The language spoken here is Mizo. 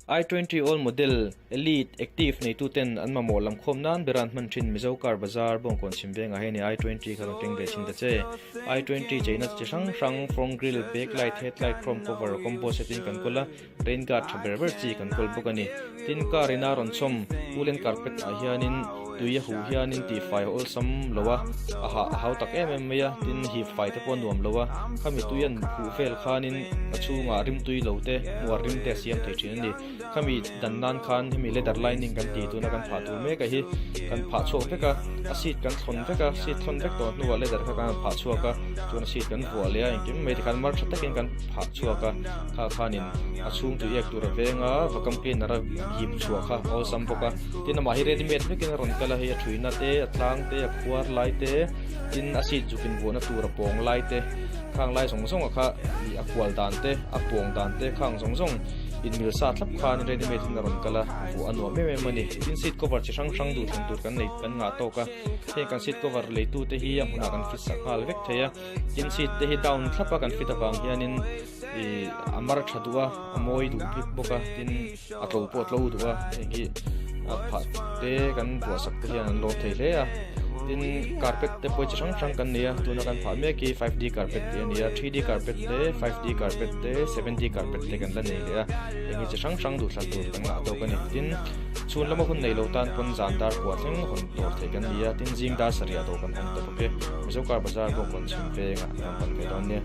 I-20 All Model, Elite, Active neituten an mamawh lam khawm nan bera an hman thin Mizo Car Bazar Bawngkawn chhim vengah hian I-20 kha rawn keng ve thin ta che. I-20 cheina chi hrang hrang, front grille, back light, head light, chrome cover, combo set in kan kawl a, rain guard tha ber ber chi kan kawl bawk a ni. Tin, car ina rawn chhawm woolen carpet ah hianin tui a huh hianin tihfai a awlsam lo a, a hah a hau tak em em mai a, tin hip fai te pawh a nuam lo a, khami tui an huh vel khanin a chhungah rimtui lo te hmuar rim te a siam thei thin a ni. Khami dan nan khan hemi leather lining kan tih tuna kan phah tur mek a hi kan phah chhuak vek a, a seat kan thlawn vek a, seat thlawn vek tawh hnuah leather kha kan han phah chhuak a, chuan a seat kan vuah leh a engkim mai tikhan mar tha takin kan phah chhuak a, kha khanin a chhung tui ek tur a veng a, vacuum cleaner a hip chhuah kha a awlsam bawk a, tin amah hi ready made vekin a rawn kal a, hei a thuina te, a tlang te, a khuar lai te, tin a seat zuk invuahna tur a pawng lai te, khang lai zawng zawng a kha ih a kual dan te, a pawng dan te khang zawng zawng. Inmil sa thlap khan ready made in a rawn kal a, vuah a nuam em em a ni. Tin seat cover chi hrang hrang duh thlan tur kan nei kan ngah tawk a, heng kan seat cover leitu te hi a hmunah kan fit sak nghal vek thei a. Tin seat te hi down thlap a kan fit avang hianin ih a mar tha duh a, a mawi duh bik bawk a, tin a tlo pawh a tlo duh a, heng hi a phah te kan vuah sak te hian an lawm thei hle a. Tin carpet te pawh chi hrang hrang kan nei a, tuna kan phah mek hi 5D carpet tih a ni a, 3D carpet te, 5D carpet te, 7D carpet te kan la nei leh a, eng hi chi hrang hrang duhthlan tur kan ngah tawk a ni. Tin, chhun lama hun nei lo tan pawn zan dar kua thleng hawn tur theih kan ni a, tin zing dar sarih ah dawh kan hawng ta bawk e. Mizo car bazar pawh kawn chhim vengah kan pan ve dawn nia.